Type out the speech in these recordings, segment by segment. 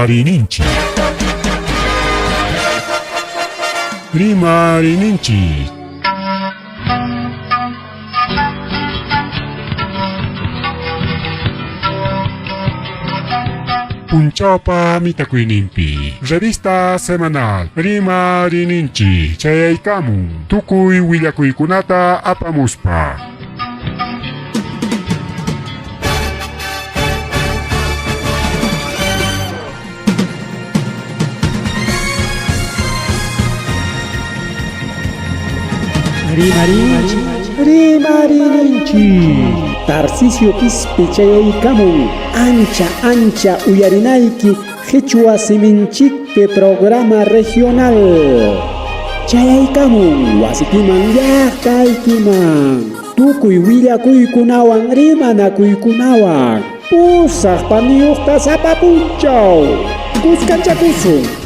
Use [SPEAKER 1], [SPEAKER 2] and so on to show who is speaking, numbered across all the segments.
[SPEAKER 1] Rimarininchik. Rimarininchik. Punchawpa mitakuyninpi. Revista semanal Rimarininchik chayaykamun tukuy willakuykunata apamuspa.
[SPEAKER 2] Rimarinchik, rimarininchik. Tarcisio Quispe chayaykamun ancha ancha uyarinayki Qichwa siminchikpi programa regional. Chayaykamun wasikiman llaqtaykiman. Tukuy willakuykunawan rimanakuykunawan. Pusaq paniyuqta sapa punchaw. Kuskanchakusun.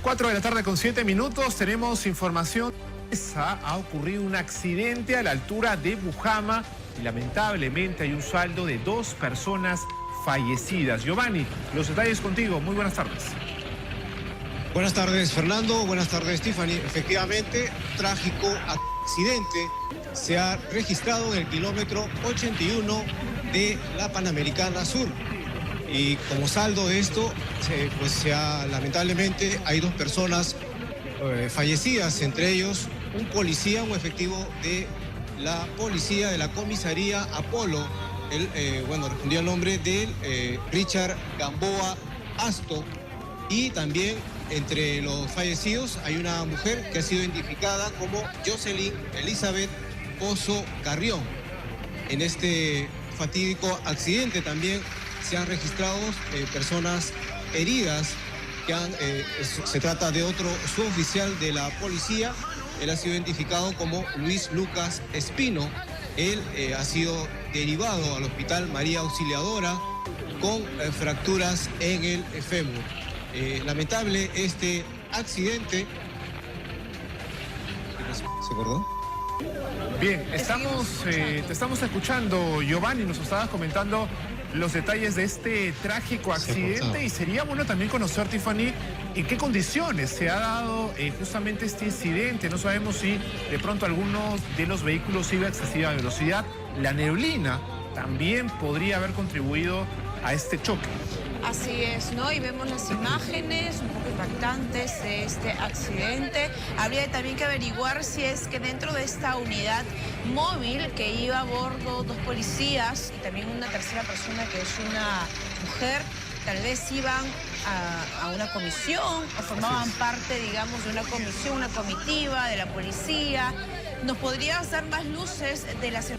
[SPEAKER 3] 4 de la tarde con 7 minutos, tenemos información. Ha ocurrido un accidente a la altura de Bujama y lamentablemente hay un saldo de 2 personas fallecidas. Giovanni, los detalles contigo. Muy buenas tardes.
[SPEAKER 4] Buenas tardes, Fernando. Buenas tardes, Tiffany. Efectivamente, trágico accidente se ha registrado en el kilómetro 81 de la Panamericana Sur. Y como saldo de esto, lamentablemente hay 2 personas fallecidas, entre ellos un policía, un efectivo de la policía de la comisaría Apolo. Él respondió al nombre de Richard Gamboa Asto. Y también entre los fallecidos hay una mujer que ha sido identificada como Jocelyn Elizabeth Pozo Carrión. En este fatídico accidente también se han registrado personas heridas. Se trata de otro suboficial de la policía. Él ha sido identificado como Luis Lucas Espino. Él ha sido derivado al Hospital María Auxiliadora con fracturas en el fémur. Lamentable este accidente. ¿Se acordó?
[SPEAKER 3] Bien, te estamos escuchando, Giovanni, nos estabas comentando los detalles de este trágico accidente y sería bueno también conocer, Tiffany, en qué condiciones se ha dado justamente este incidente. No sabemos si de pronto algunos de los vehículos iba a excesiva velocidad. La neblina también podría haber contribuido a este choque.
[SPEAKER 5] Así es, ¿no? Y vemos las imágenes un poco impactantes de este accidente. Habría también que averiguar si es que dentro de esta unidad móvil que iba a bordo 2 policías y también una tercera persona que es una mujer, tal vez iban a una comisión o formaban parte, digamos, de una comisión, una comitiva de la policía. ¿Nos podrías dar más luces de las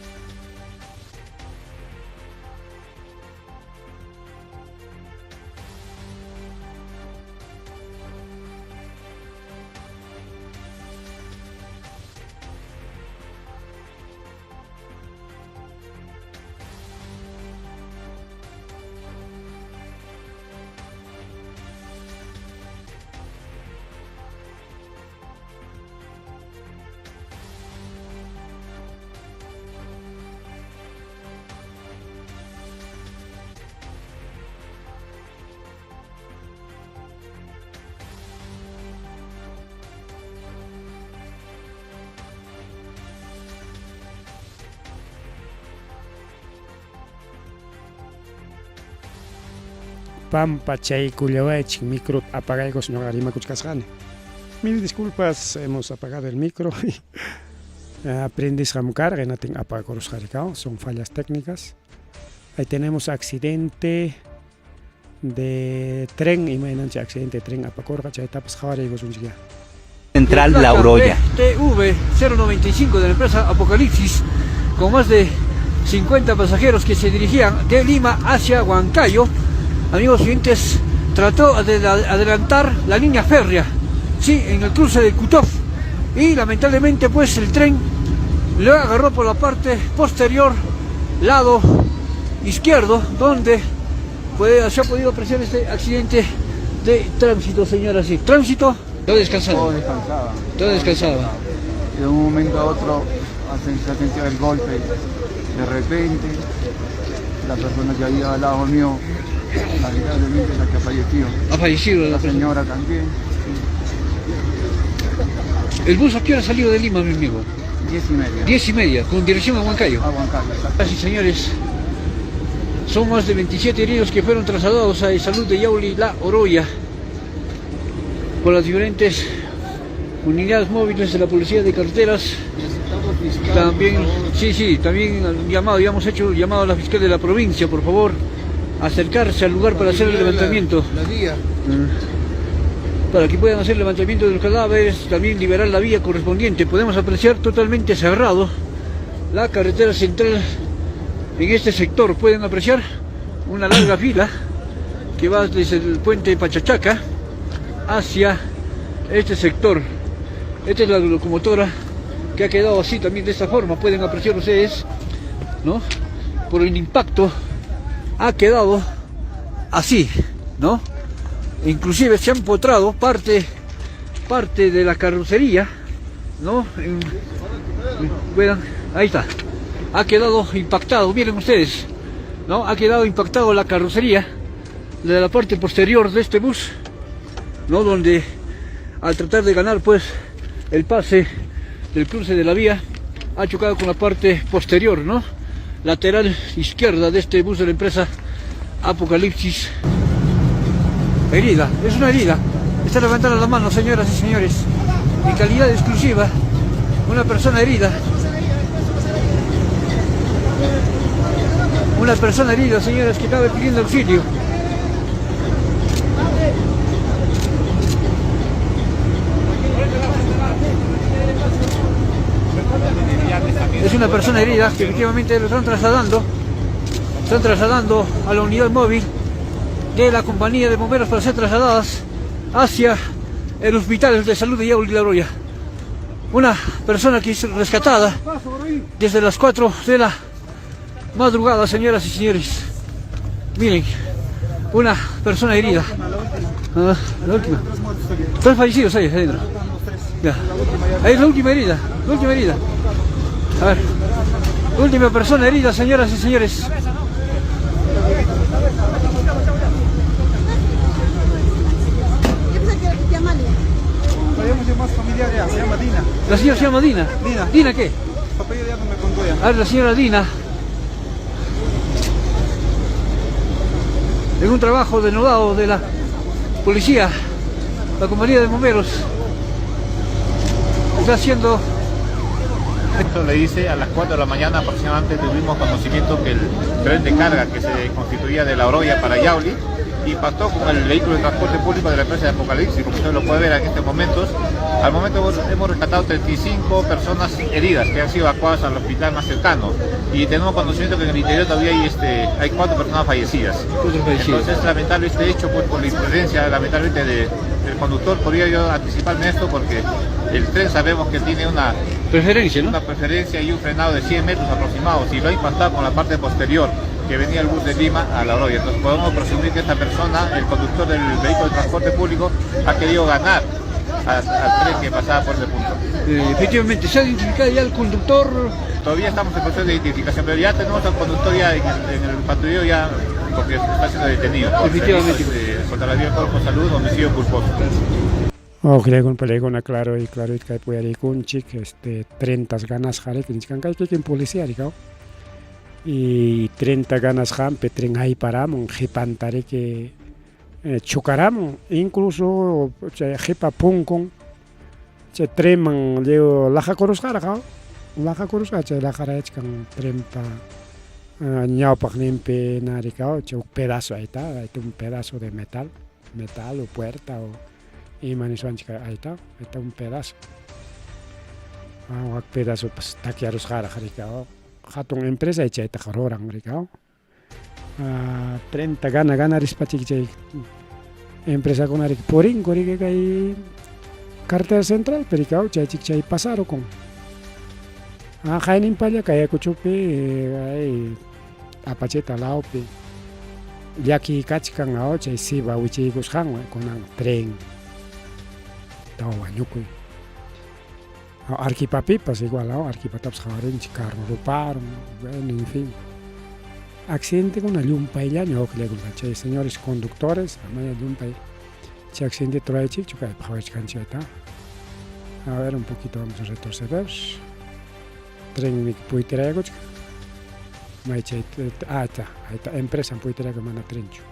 [SPEAKER 2] Pampa chaykullawaychik micro apagaykus ñuqa rimakuchkasqani. Mil disculpas, hemos apagado el micro. Aprendisqam karqa, hinatin apakurusqarikao, son fallas técnicas. Ahí tenemos accidente de tren, imaynanchik accidente de tren apakurqa, chaytapas qhawariykusunchik ya.
[SPEAKER 6] Central La Oroya.
[SPEAKER 7] TV 095 de la empresa Apocalipsis, con más de 50 pasajeros que se dirigían de Lima hacia Huancayo. Amigos oyentes, trató de adelantar la línea férrea, sí, en el cruce de Kutov, y lamentablemente el tren lo agarró por la parte posterior, lado izquierdo, donde se ha podido apreciar este accidente de tránsito, señora. Sí, tránsito. Todo descansado.
[SPEAKER 8] Todo descansaba.
[SPEAKER 7] Todo descansaba.
[SPEAKER 8] De un momento a otro se sintió el golpe. De repente, la persona que había al lado mío, lamentablemente la que ha fallecido.
[SPEAKER 7] Ha fallecido la
[SPEAKER 8] La
[SPEAKER 7] persona.
[SPEAKER 8] señora también. Sí.
[SPEAKER 7] ¿El bus a qué hora salió de Lima, mi amigo?
[SPEAKER 8] 10:30.
[SPEAKER 7] 10:30, con dirección a Huancayo.
[SPEAKER 8] A Huancayo, exacto.
[SPEAKER 7] Así, señores, son más de 27 heridos que fueron trasladados a Salud de Yauli, La Oroya, por las diferentes unidades móviles de la Policía de Carreteras. También, sí, sí, también llamado, ya hemos hecho llamado a la fiscal de la provincia, por favor, acercarse al lugar para hacer el levantamiento.
[SPEAKER 8] La vía.
[SPEAKER 7] Para que puedan hacer el levantamiento de los cadáveres, también liberar la vía correspondiente. Podemos apreciar totalmente cerrado la carretera central en este sector. Pueden apreciar una larga fila que va desde el puente Pachachaca hacia este sector. Esta es la locomotora que ha quedado así también de esta forma. Pueden apreciar ustedes, ¿no? Por el impacto ha quedado así, ¿no? Inclusive se han empotrado parte parte de la carrocería, ¿no? Puedan, ahí está. Ha quedado impactado, miren ustedes, ¿no? Ha quedado impactado la carrocería de la parte posterior de este bus, ¿no? Donde al tratar de ganar pues el pase del cruce de la vía, ha chocado con la parte posterior, ¿no? Lateral izquierda de este bus de la empresa Apocalipsis. Herida, es una herida. Está levantando la mano, señoras y señores. En calidad exclusiva, una persona herida. Una persona herida, señores, que acaba pidiendo auxilio. Es una persona herida que efectivamente lo están trasladando. Están trasladando a la unidad móvil de la compañía de bomberos para ser trasladadas hacia el hospital de salud de Yauli La Oroya. Una persona que es rescatada desde las 4 de la madrugada, señoras y señores. Miren, una persona herida. Ah, la última. Tres fallecidos ahí adentro. Ya. Ahí es la última herida, la última herida. A ver. Última persona herida, señoras y señores.
[SPEAKER 8] Se llama Dina.
[SPEAKER 7] La señora se llama Dina.
[SPEAKER 8] Dina.
[SPEAKER 7] ¿Dina qué?
[SPEAKER 8] Su apellido ya no me contó ya.
[SPEAKER 7] A ver, la señora Dina. En un trabajo denodado de la policía, la compañía de bomberos, está haciendo.
[SPEAKER 9] Esto le dice, a las 4 de la mañana aproximadamente tuvimos conocimiento que el tren de carga que se constituía de La Oroya para Yauli impactó con el vehículo de transporte público de la empresa de Apocalipsis, como usted lo puede ver en estos momentos. Al momento hemos rescatado 35 personas heridas que han sido evacuadas al hospital más cercano y tenemos conocimiento que en el interior todavía hay 4 personas fallecidas. Entonces es lamentable este hecho, pues, por la imprudencia lamentablemente del conductor. Podría yo anticiparme esto porque el tren sabemos que tiene una
[SPEAKER 7] preferencia, ¿no?
[SPEAKER 9] Una preferencia y un frenado de 100 metros aproximados y lo ha impactado con la parte posterior que venía el bus de Lima a La Oroya. Entonces podemos presumir que esta persona, el conductor del vehículo de transporte público, ha querido ganar al tren que pasaba por ese punto.
[SPEAKER 7] Efectivamente, ¿se ha identificado ya el conductor?
[SPEAKER 9] Todavía estamos en proceso de identificación, pero ya tenemos al conductor ya en el patrullero ya, porque está siendo detenido.
[SPEAKER 7] Efectivamente.
[SPEAKER 9] Contra la vía del cuerpo de salud, homicidio culposo.
[SPEAKER 2] Oqllaykuna palaykuna claro y claro kaypi uyarikunchik 30 ganas harik nichkan kay kikin policía rikaw y 30 ganas hampi tren hayparamun qhipantariki chukaramun incluso chay qhipa punkun chay trenman lliw laqakurusqaraq laqakurusqa chay laqarayachkan trenpa ñawpaqninpi narikaw chay huk pedazo ahí está, ahí está un pedazo de metal, metal o puerta o ima niswanchik ahí está, ahí está un pedazo. Wak pedazo pues takyarusqaraq rikaw hatun empresa chaytaqa ruran rikaw 30 gana gana rispachik chay empresakuna riki purinku riki kay carretera central rikaw chaychik chay pasarukun. Qayninpalla kay Ayacuchopi ay Apacheta lawpi llaki kachkan chay siba wichiykusqanwan kunan tren tawa wañukuy. Arequipapipas igual, Arequipatapas qhawarinchik carro ruparun, bueno, en fin. Accidentekuna llumpayllaña uqllaykuna chay señores conductores, amaya llumpay chay accidente ruraychikchu kaypi qhawachkanchik chayta. A ver, un poquito vamos a retroceder. Tren puytirayakuchka. May chay, ah, está, ahí está, empresa puytirayaku mana trenchu.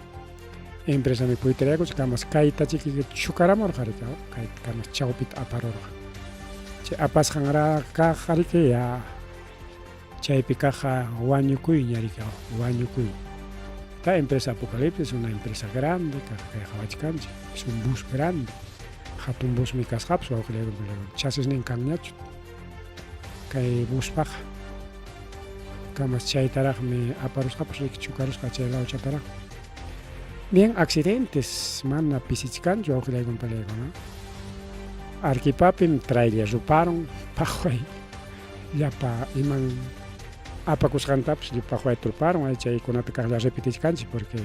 [SPEAKER 2] Empresa mi puytirayakuchka kamas kayta chiki chukaramurqa riki, kayta kamas chawpita aparurqa. Chay apasqanraq kaq riki ya chaypi kaqqa wañukuyña riki, wañukuy. Esta empresa Apocalipsis es una empresa grande, kay qhawachkanchik, es un bus grande. Hatun busmi kasqapas chasisnin kanñachu kay buspaqa. Kamas chaytaraqmi aparusqapas riki chukarusqa chay lawchataraq. Bien, accidentes mana pisichkanchu wawqillaykuna. Arequipapim trailer ruparun paqway llapa iman apakusqantapas paqway truparun ay chaykunata kaqlla repetichkanchik porque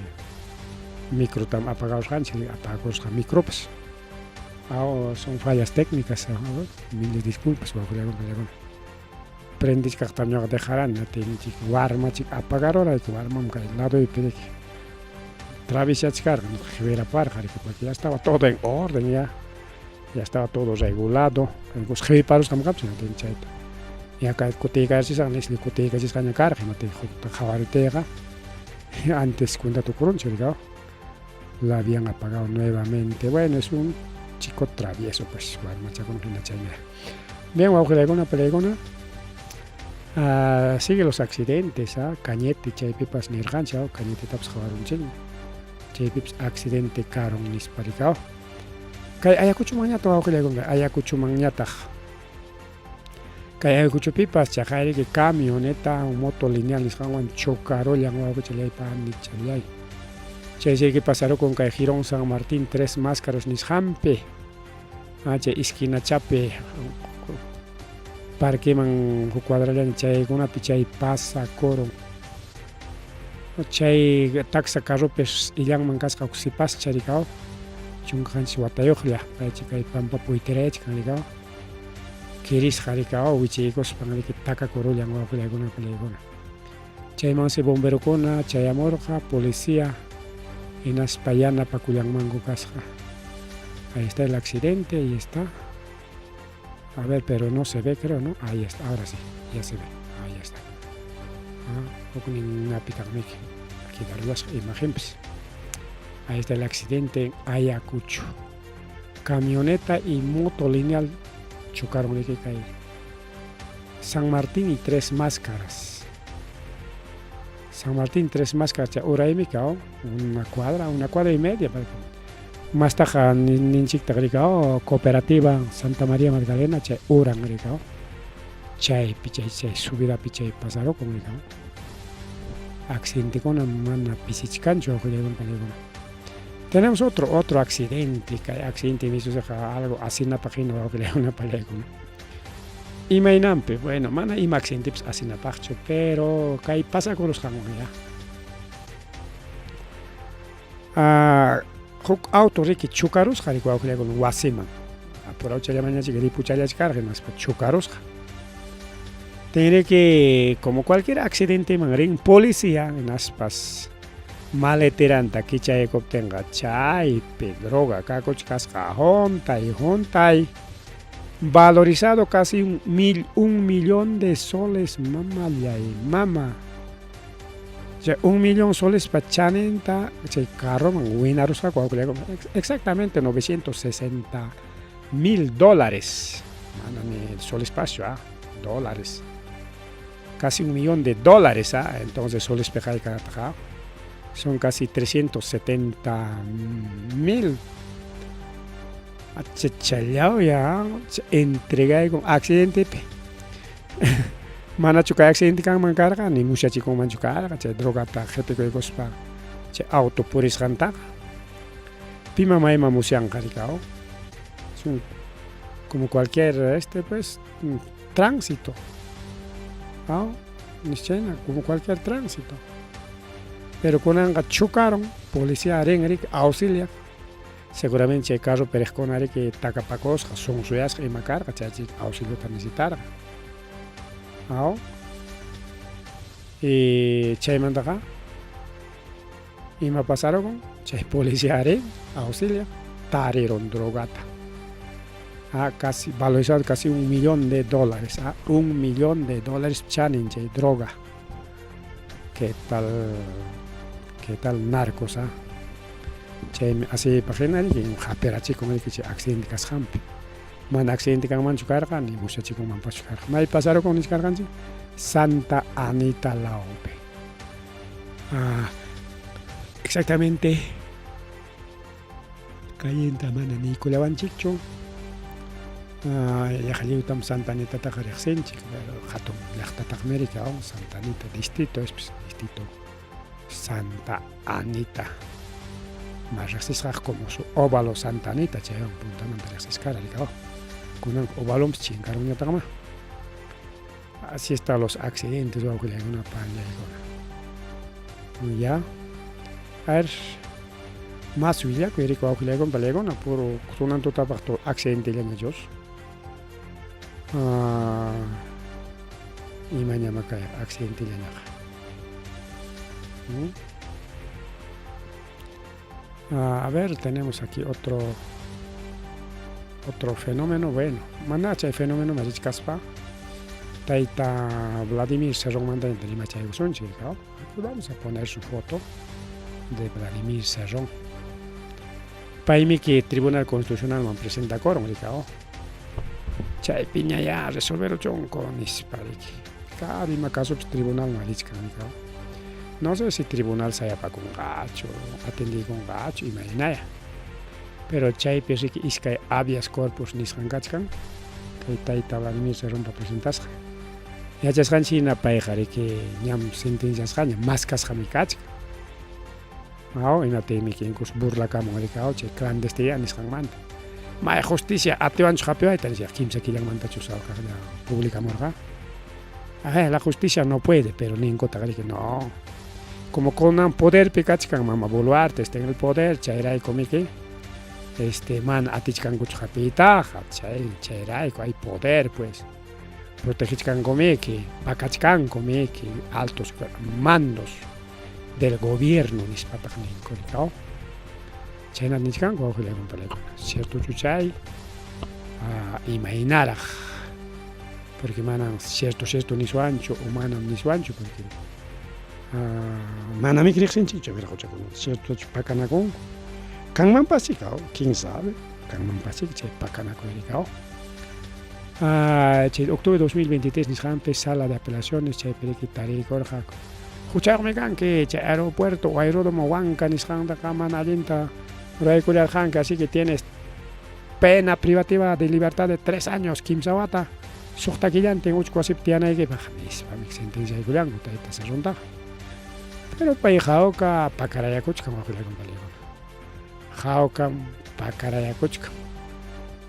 [SPEAKER 2] microtam apagawasqanchik apakusqa micropas. Ah, son fallas técnicas, miles disculpas, wawqillakuna. Prendichkaqtam ñuqa dejarani, atinchik warmachik apagarorayku, warmam kay ladoypi riki travisyachkarqa, qhiraparqa riki, porque ya estaba todo en orden ya, ya estaba todo regulado, qhiparusqam kapsin chayta. Ya kay kutiykachisqa nisli kutiykachisqaña karqa, imatin hukta qhawaritiyqa antes cuenta tukurunchik riki, la habían apagado nuevamente. Bueno, es un chico travieso, pues, warmachakuna hina chayna. Bien, wawqillaykuna, palaykuna, sigue los accidentes, Cañete, chaypipas nirqanchik, Cañetetapas qhawarunchikmi, chaypipas accidente karun nispa rikaw. Kay Ayacuchomanñataq wawqillaykuna, Ayacuchomanñataq. Kay Ayacuchopipas chaqayriki camioneta moto lineal nisqanwan chocarollan wawqichallay panichallay. Chay riki pasarukun kay Jirón San Martín Tres Máscaras nisqanpi, chay esquinachapi parqueman huk cuadrallani chaykunapi chay pasakurun. Chay taxa carropis illanman kasqa huk sipascha rikaw, 17 watayuqlla, paychi kay pampa puytirayachkan rikaw, kirisqa rikaw wichiykuspan riki takakurullan wawqillaykuna palaykuna. Chaymansi bomberokuna chayamurqa, policía hinaspa yanapakullanmanku kasqa. Ahí está el accidente, ahí está. A ver, pero no se ve, creo, ¿no? Ahí está, ahora sí, ya se ve. Ahí está. Huknin napitaqmiki quedarlas imágenes. Ahí está el accidente en Ayacucho. Camioneta y moto lineal chocaron aquí cae. San Martín y Tres Máscaras. San Martín, Tres Máscaras, uraymika, una cuadra y media. Más taja ninchikta rikao, cooperativa Santa María Magdalena, chay uran rikao. Chay pichay, chay subida pichay pasaro con rikao. Accidente con mana pisichkancho, Tenemos otro accidente, que accidente me hizo algo así na página o que le una paléguna. Imaynampi, bueno, mana ima accidente pues así na pacho, pero kay pasa con los jamón ya. Huk auto riki chukarusqa riki wawqillaykuna wasiman. Apurauchallamañachik ripuchallachkarqa hinaspa chukarusqa. Tiene que, como cualquier accidente man rin policía hinaspas maleteranta kichaykuptinqa chaypi droga kakuchkasqa juntay juntay valorizado casi un millón de soles, mamallay mama. O sea, 1 millón soles pa chaninta chay carroman winarusqa wawqillaykuna, exactamente 960,000 dólares. Mana ni soles paschu, dólares. Casi 1 millón de dólares, entonces soles peqaykanataqa son casi 370,000. Achachallao ya entregay con accidente pe. Manachu kay accidente kanman karqa ni musyachikunmanchu karqa chay drogata qhipikuykuspa chay auto purisqantaqa. Pima mayma musyanqa rikaw. Es un, como cualquier pues, tránsito. ¿Ah? Nischena, como cualquier tránsito. Pero kunanqa chocaron, policía rin rik auxilia. Seguramente chay carro perejkuna riki takapakosqa, sunsuyasqa ima karqa, chay auxiliota necesitarqa. ¿Ah? Y chaymantaqa ima pasaron? Chay policía rin auxilia, tariron drogata. Casi, valorizado casi 1 millón de dólares. 1 millón de dólares chanin chay droga. ¿Qué tal? ¿Qué tal narcos? Chay así página y un japerachico me dice accidente kasqanpi. Mana accidente kanmanchu karqa ni musyachikunmanpaschu karqa. May pasarukun nichkarqanchik Santa Anita Laupe. Exactamente. Cayenta mana niykullawanchikchu. Yaqalliwtam Santa Anitataqa riqsinchik, pero hatun llaqtataqmi riki, Santa Anita distrito es, pues, distrito Santa Anita. Más riqsisqaq como su óvalo Santa Anita, chaywan puntamanta riqsisqara riki, kunan óvalonpas chinkarunñataqma. Así están los accidentes, wawqillaykuna, pañaykuna. Ya. A ver. Mas willakuy riki wawqillaykuna palaykuna puro tunan tutapaq tu accidentellaña Dios. Ah, imañama kay accidentellañaqa. Ah, a ver, tenemos aquí otro otro fenómeno, bueno, mana chay fenómeno marichkaspa tayta Vladimir Cerrónmanta rimachaykusunchik, Vamos a poner su foto de Vladimir Cerrón. Paymi que Tribunal Constitucional man presentakoron, rikao. Chaypiña ya resolveruchunku nispa riki. Cada ima casopas tribunal man richkan rikao. No sé si tribunal sayapakunqachu, atendiykunqachu, imaynaya. Pero chaypi riki iskay habeas corpus nisqan kachkan, kay tayta Vladimir Cerrónpa presentasqan. Yachasqanchik hina payqa riki ñam sentenciasqaña maskasqami kachkan. Aw, imaptinmi incluso burlakamun riki aw chay clandestinidad nisqanmanta. May justicia atiwanchu hapiwayta nisqa kimsa killanmantachus aw kaqlla publicamurqa. Ay, la justicia no puede, pero ninkutaq riki no. Como kunan poderpi kachkan mama Boluarte está en el poder, chayrayku miki este mana atichkankuchu hapiytaqa, chay chayrayku hay poder pues. Protegichkankumiki, pakachkankumiki altos mandos del gobierno nispataq ninku rikaw. Chaynata nichkanku wawqillaykuna palaykuna. Ciertochu chay? Ah, imaynaraq. Porque manam cierto cierto niswanchu o manam niswanchu porque ah, manamiki riqsinchikchu wiraqochakuna. Ciertochu pakanakunku. Kanmanpas rikaw, quién sabe, kanmanpas chay pakanakuy rikaw. Ah, chay octubre de 2023 nisqanpi sala de apelaciones chaypi riki tariykurqaku. Huchayuqmi kanki chay aeropuerto o aeródromo Huanca nisqantaqa mana allinta ruraykullarqanki, así que tienes pena privativa de libertad de 3 años, kimsa wata, suqta killantin uchku wasipi tiyanaykipaq nispa sentenciaykullanku tayta Cerrontaqa. Pero pay hawka pakarayakuchkan wawqillaykuna palaykuna. Hawkam pakarayakuchkan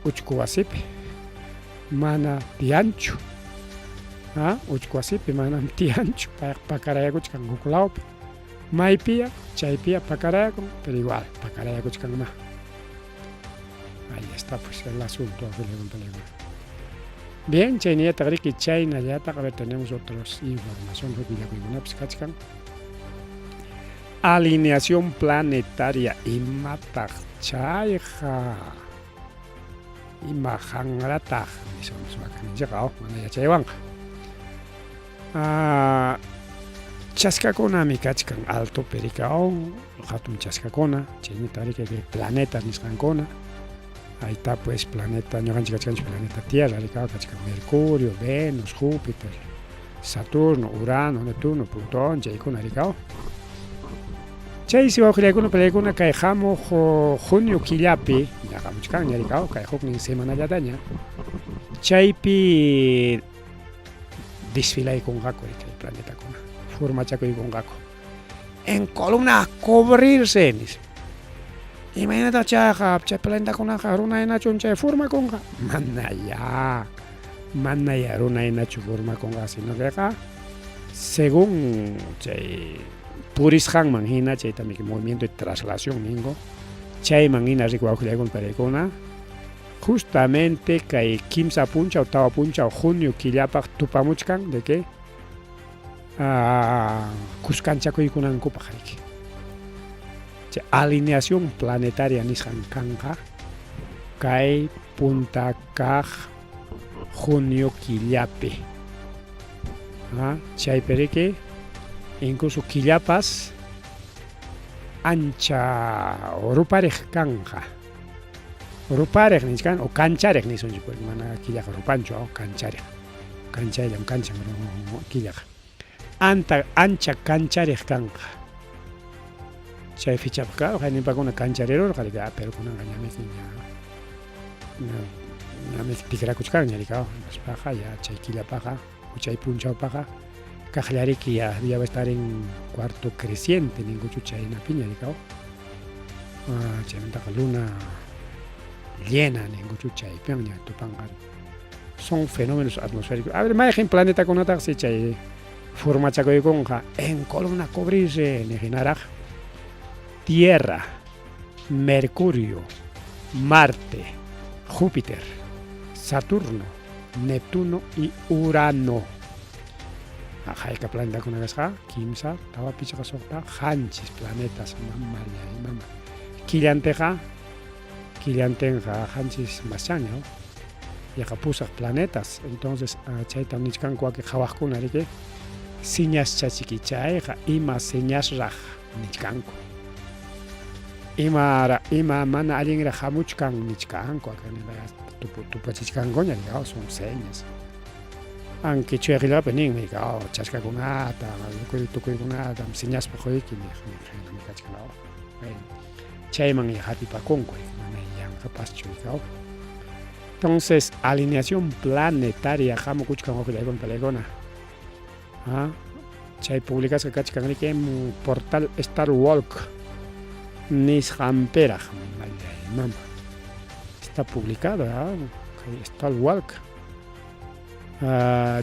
[SPEAKER 2] uchku wasipi mana tiyanchu. Ha, uchku wasipi manam tiyanchu, payqa pakarayakuchkan huk lawpi. Maypiya, chaypiya pakarayakun, pero igual pakarayakuchkanmá. Ahí está pues el asunto, Bien, chaynallataq riki, chaynallataq, a ver, tenemos otras información, huk willakuykunapas kachkan. Alineación planetaria, imataq chayqa? Ima hanrataq? Niswanpas wakinninchikqa, oh, mana yachaywanqa. Ah, chaskakunami kachkan altopi rikaw, hatun chaskakuna, chaynita riki planetas nisqankuna. Ahí está pues planeta, ñuqanchik kachkanchik planeta Tierra, rikaw kachkan Mercurio, Venus, Júpiter, Saturno, Urano, Neptuno, Plutón, chaykuna rikaw. Chaysi wawqillaykuna palaykuna kay hamuq junio killapi, ña hamuchkanña rikaw, kay huknin semanallataña, chaypi desfilaykunqaku kay planetakuna, formachakuykunqaku. En columna a cubrirse, nispa. Imaynataq chayqa, chay planetakunaqa runa hinachu chay formakunqa? Manayá, manayá runa hinachu formakunqa, sino queqa según chay purisqanman hina, chaytami movimiento de traslación ningo, chayman hina riki wawqillaykuna palaykuna, justamente kay kimsa punchaw, tawa punchaw junio killapaq tupamuchkan de que ah, kuskanchakuykunankupaq riki. Chay alineación planetaria nisqan kanqa kay punta kaq junio killapi. Ah, chaypi riki incluso killapas ancha rupariq kanqa. Rupariq nichkan o kanchariq nisunchik porque mana killaqa rupanchu, oh, kanchariq. Kanchayllam kanchan killaqa. Anta ancha kanchariq kanqa. Chay fichapaq claro, hayninpakuna kancharirurqa riki, ah, pero kunanqa ñamiki ña ñamiki tikrakuchkanña riki, oh, hinaspaqa ya chay killapaqa o chay punchawpaqa kaqllariki ya, ya va a estar en cuarto creciente ninkuchu chaynapiña riki, oh. Ah, chaymantaqa luna llena ninkuchu chaypiña tupanqa. Son fenómenos atmosféricos. A ver, mayqin planetakunataqsi chay formachakuykunqa en columna cubrirse niq hinaraq Tierra. Mercurio, Marte, Júpiter, Saturno, Neptuno y Urano. Hayka planetakuna kasqa? Kimsa, tawa, pichqa, suqta, qanchis planetas, mamallay mama. Killantiqa, killantinqa qanchis maschaña, yaqa pusaq planetas. Entonces, chaytam nichkanku wakin qhawaqkuna, riki? Siñaschachiki chayqa ima señasraq nichkanku. Ima ima mana allinraq hamuchkan nichkanku, tupachichkankuña, son señas. Aunque chuya qillqapi ninmi, chaskakunata, tukuykunata señaspa quyki niq niq kachkan. Bueno, chayman hatipakunku, mana yanqapaschu. Entonces, alineación planetaria hamukuchkan wawqillaykuna palaykuna. Chay publicasqa kachkan riki portal Star Walk nisqanpiraq, mama. Está publicado, Star Walk.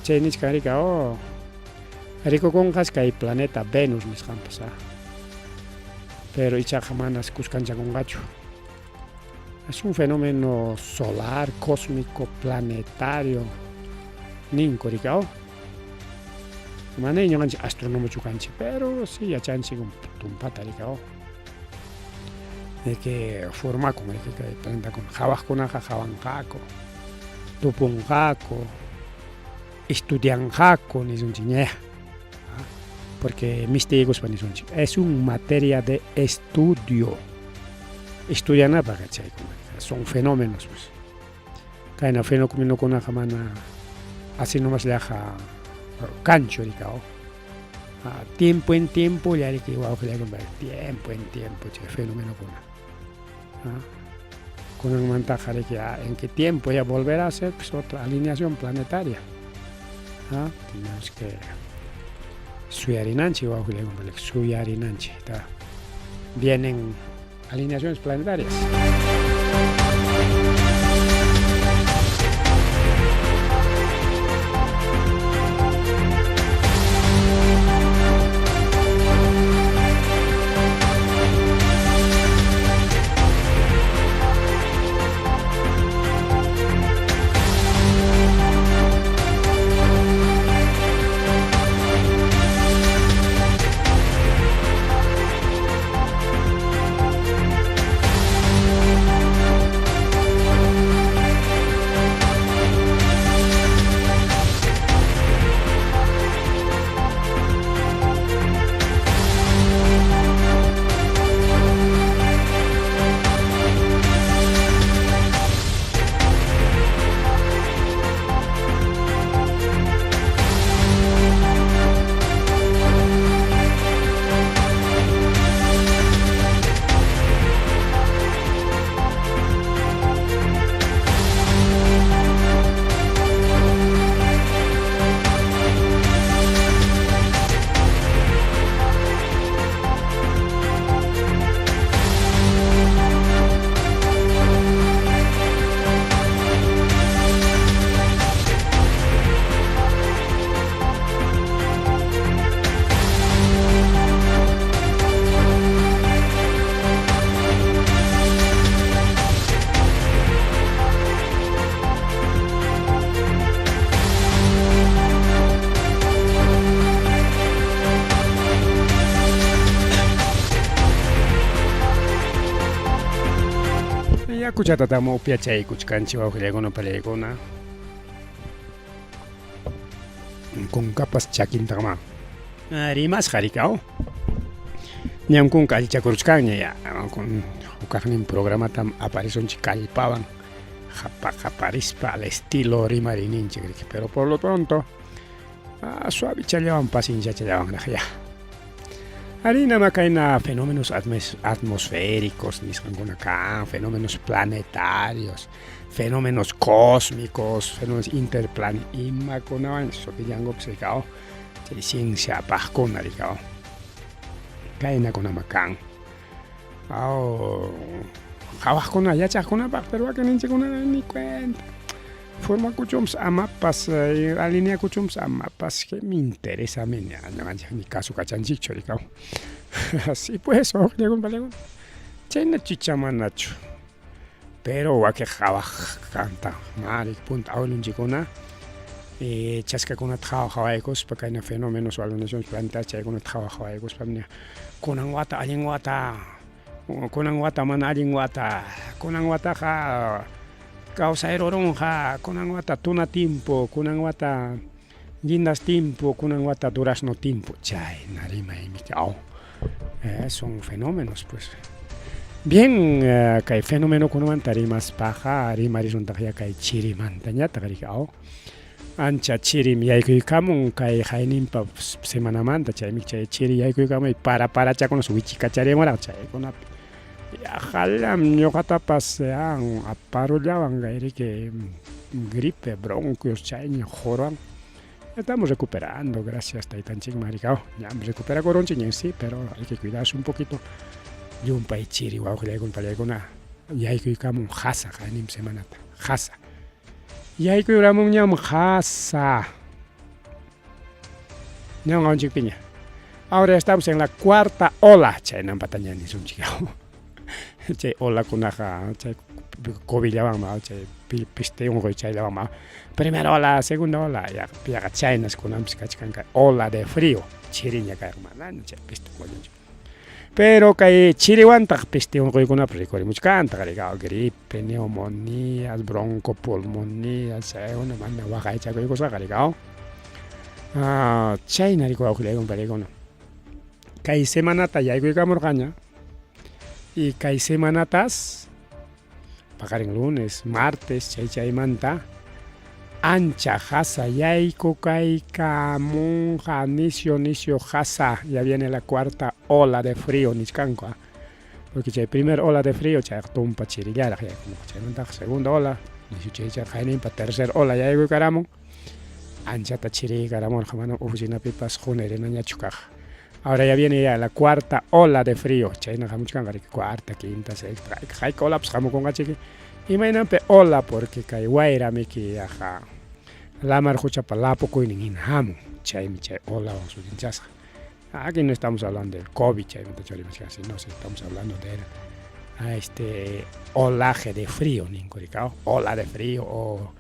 [SPEAKER 2] Chay nichkan riki, rikukunqas kay planeta Venus nisqanpas, pero ichaqa manas kuskanchakunqachu. Es un fenómeno solar, cósmico, planetario. Ninku riki, mana ñuqanchik astrónomochu kanchik, pero sí yachanchik tumpata riki, de que formakun riki kay planetakuna. Qhawaqkunaqa qhawanqaku, tupunqaku, estudianqaku nisunchik ña, porque mistiykuspa nisunchik. Es un materia de estudio. Estudianapaq chaykuna, son fenómenos pues. Kayna fenómenokunaqa mana así nomás llaqa kanchu riki, tiempo en tiempo ya riki wawqillaykuna, tiempo en tiempo chay fenomenokuna. Kunanmantaqa riki, en qué tiempo ya volverá a ser pues otra alineación planetaria. Tenemos que suyarinanchik wawqillaykuna, suyarinanchik. Vienen alineaciones planetarias. Yakuchatatama upyachaykuchkanchik wawqillaykuna palaykuna. Kunkapas chakintaqma rimasqa rikaw. Ñam kunka allichakuruchkanña ya. Hukaqnin programatam aparisunchik kallpawan qaparispa al estilo rimariyninchik riki. Pero por lo pronto suavichallawan pacienciachallawanraq ya. Harina makayna fenómenos atmosféricos nisqankuna kan, fenómenos planetarios, fenómenos cósmicos, fenómenos interplanetarios, imakunawan sutillankupas rikaw, chay ciencia apaqkuna rikaw. Kaynakunama kan. Qhawaqkuna yachaqkunapaq, pero wakinninchikkuna ni cuenta. Formakuchunpas amapas, alineakuchunpas amapas, que me interesa a mí, ñuqanchik ni kasukachanchikchu rikaw. Así pues, Chaynachu icha manachu. Pero wakiq qhawaq kanta mari punta awilunchikkuna eh, chaskakunata qhawa qhawaykuspa kayna fenómenos alunaciones planetarias chaykunata qhawa qhawaykuspa kunan wata allin wata kunan wata mana allin wata kunan wataqa kawsay rurunqa kunan wata tuna timpu kunan wata guindas timpu kunan wata durazno timpu chayna rimaymi aw eh, son fenómenos pues bien eh, kay fenomenokunamanta rimaspaqa rimarisuntaqya kay chirimantañataq riki aw ancha chirim yaykuykamun kay hayninpa semanamanta chaymi chay chiri yaykuykamuy para parachakunas wichikacharimunraq chaykunapi yaqallam ñuqatapas aparullawan kay riki gripe bronquios chayña qurwan estamos recuperando gracias taytanchikman riki aw ñam recuperakurunchik ña sí pero hay que cuidarse un poquito llumpay chiri wawqillaykuna pallaykuna yaykuykamun qasa qayninpa semanata qasa yaykuyramunñam qasa ñanqanchikpiña ahora ya estamos en la cuarta ola chaynampataña nisunchik chay olakunaqa chay covillawanma chay piste unquy chayllawanma primera ola segunda ola yaqa chaynas kunanpis kachkan kay ola de frío chiriña kayqa manaña chay piste unquyñachu pero kay chiriwantaq piste unquykunapas rikurimuchkantaq gripe neumonías broncopulmonías chaykuna mana waqaychakuykusqaqa rikaw ah, chayna riku wawqillaykuna pallaykuna kay semanata yaykuykamurqaña y kay semanatas paqarin lunes martes chay chaymanta ancha qasa yaykukaykamunqa nisyu nisyu qasa ya viene la cuarta ola de frío nichkanku ah. Porque chay primer ola de frío chayqa tumpa chirillaraq yaykumuq chaymantaqa segunda ola nisyu chay qayninpa tercer ola yaykukaramun anchata chiriykaramurqa manam oficinapipas qunirinañachu kaq ahora ya viene ya la cuarta ola de frío chayna hamuchkanqa riki cuarta quinta sexta hayka olapas hamukunqachiki imaynanpi ola porque kay wayramiki yaqa lamar quchapa lapukuynin hina hamun chaymi chay olawan sutinchasqa aquí no estamos hablando del COVID chaymanta churimachkan sino estamos hablando del este olaje de frío ninku rikaw ola de frío o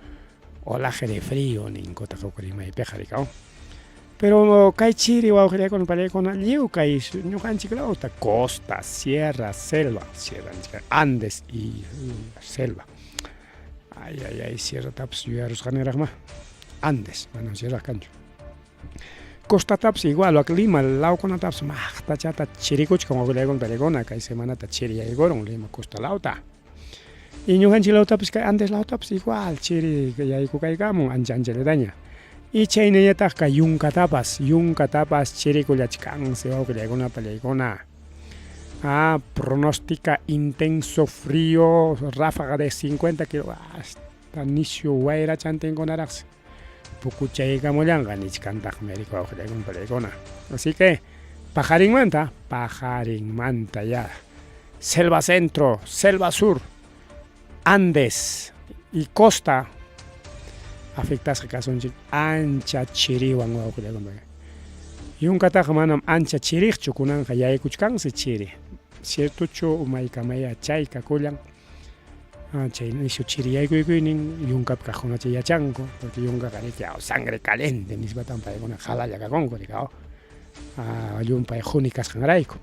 [SPEAKER 2] olaje de frío ninkutaq huk rimaypiqa rikaw pero kay chiri wawqillaykuna pallaykuna lliw kay ñuqanchik lawta costa sierra selva sierra Andes y selva ay ay ay sierratapas yuyarusqaniraqma Andes manam sierra kanchu costatapas igual wak Lima lawkunatapas maqtachata chirikuchkan wawqillaykuna pallaykuna kay semanata chiri yaykurun Lima costa lawta y ñuqanchik lawtapas kay Andes lawtapas igual chiri yaykukaykamun ancha anchallataña y chaynañataq kay yunkatapas yunkatapas chirikullachkansi wawqillaykuna pallaykuna ah pronostica intenso frío ráfaga de 50 kilo hasta nisyu wayrachantinkunaraqsi pukuchaykamullanqa nichkantaqmi riki wawqillaykuna pallaykuna así que paqarinmanta paqarinmanta ya selva centro selva sur Andes y costa afectasqa kasunchik ancha chiriwan wawqillaykuna yunkataqa manam ancha chiriqchu kunanqa yaykuchkansi chiri ciertochu umaykamaya chay kakullan chay nisyu chiri yaykuykuynin yunkapi kaqkunacha yachanku porque yunkaqa riki sangre caliente nispatan paykuna qalalla kakunku riki llumpay quni kasqanrayku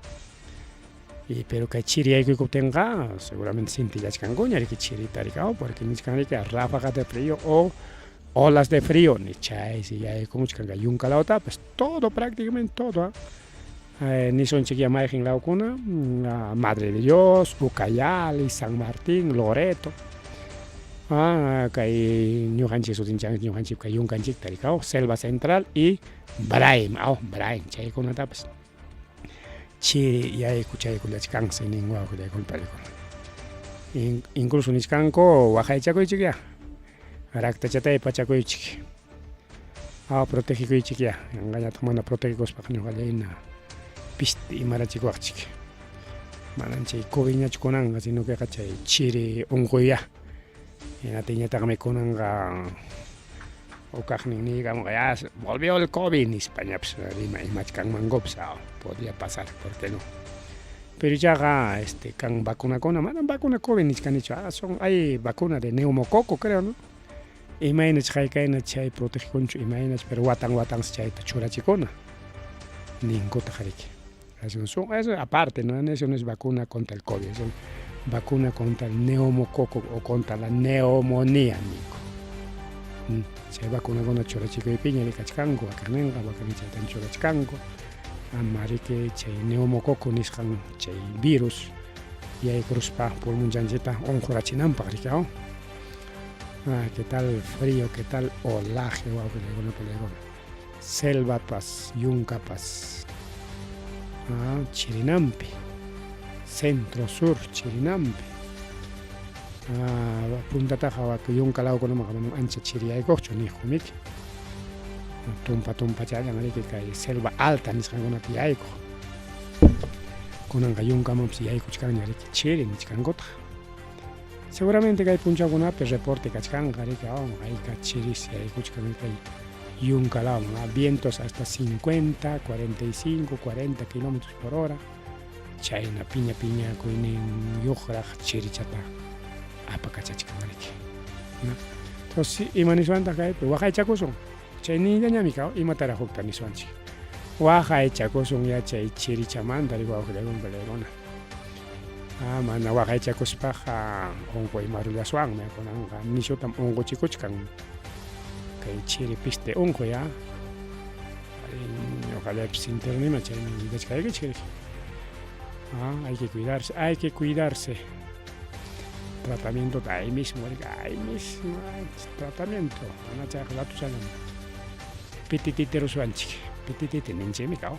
[SPEAKER 2] y pero kay chiri yaykuykuptinqa seguramente sintillachkankuña riki chirita riki porque nichkan riki ráfaga de frío o olas de frío ni chaysi yaykumuchkan kay yunka lawtapas todo prácticamente todo nisunchik ya mayqin lawkuna Madre de Dios, Ucayali, San Martín, Loreto kay ñuqanchik sutinchik ñuqanchik kay yunkanchikta rikaw Selva Central y Braem aw Braem chaykunatapas chiri yaykuchaykullachkansi nin wawqillaykuna pallaykuna incluso nichkanku waqaychakuychik ya raktachatay pachakuychik aw protegikuychik ya yanqañataq mana protegikuspaqa ñuqallayna pisti imarachikuwaqchik manan chay covidñachu kunanqa sino queqa chay chiri unquyya hinaptinñataqmi kunanqa hukaqnin niykamunqa ya volvió el COVID nispañapas rima imachkanmankupas podría pasar por qué no. Pero ichaqa este kan vacunakuna, manam vacuna COVID nichkanichu, ah, son hay vacuna de neumococo creo, ¿no? Imaynach haykayna chay protegikunchu imaynach, pero watan watansi chayta churachikuna ninkutaq riki. Eso, eso aparte, ¿no? Eso no es vacuna contra el COVID, es vacuna contra el neumococo o contra la neumonía, ninku. Chay vacunakuna churachikuypiña kachkanku, wakinninqa, wakinnin chaytan churachkanku. Ama riki chay neumococo nisqan chay virus yaykuruspa pulmonchanchikta unqurachinanpaq riki, aw? Ah, qué tal frío, qué tal olaje, wawqillaykuna panillaykuna. Selvapas, yunkapas, ah, chirinampi, centro sur chirinampi. Ah, puntataqa wak yunka lawkunamanqa manam ancha chiriyaykuqchu niqkumiki. Tumpa tumpachallan riki kay selva alta nisqankunapi yaykuq. Kunanqa yunkamanpas yaykuchkanña riki chiri nichkankutaq. Seguramente kay punchawkunapi reporte kachkanqa riki aw hayka chiris yaykuchkan kay yunka lawman, ah, vientos hasta 50, 45, 40 kilómetros por hora. Chayna piña piñakuynin yuqraq chirichata apakachachkan riki. ¿No? Entonces, ima niswantaq kaypi? Waqaychakusun. Chay niyllañami kaw, imataraq hukta niswanchik. Waqaychakusun ya chay chirichamanta riki wawqillaykuna panillaykuna. Ah, mana waqaychakuspaqa unquy marullasuwanmi kunanqa nishutam unquchikuchkan kay chiri piste unquy, ah. Ñuqallaypis sintirnima chaymi willachkaykichik riki. Ah, hay que cuidarse, hay que cuidarse. Tratamiento ahí mismo, riki, ahí mismo, tratamiento. Mana chayqa ratuchallam pitititi rusuwanchik. Pitititi ninchikmi kaw.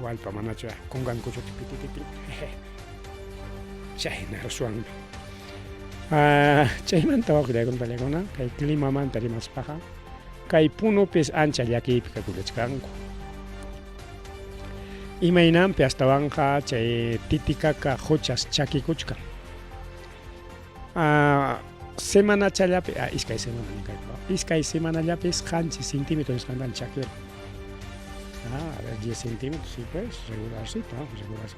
[SPEAKER 2] Wallpa manachu kunkankuchuta pitititi. Chayna rusuwanmi. Ah, chaymanta wawqillaykuna panillaykuna kay climamanta rimaspaqa kay Punupis ancha llakiypi kakullachkanku. Imaynanpi astawanqa chay Titicaca quchas chakikuchkan. Ah, semanachallapi, ah, iskay semana ninkayku, iskay semanallapis 7 centímetros nisqantan chakirun. Ah, a ver, 10 centímetros, sí pues, regularcito, regular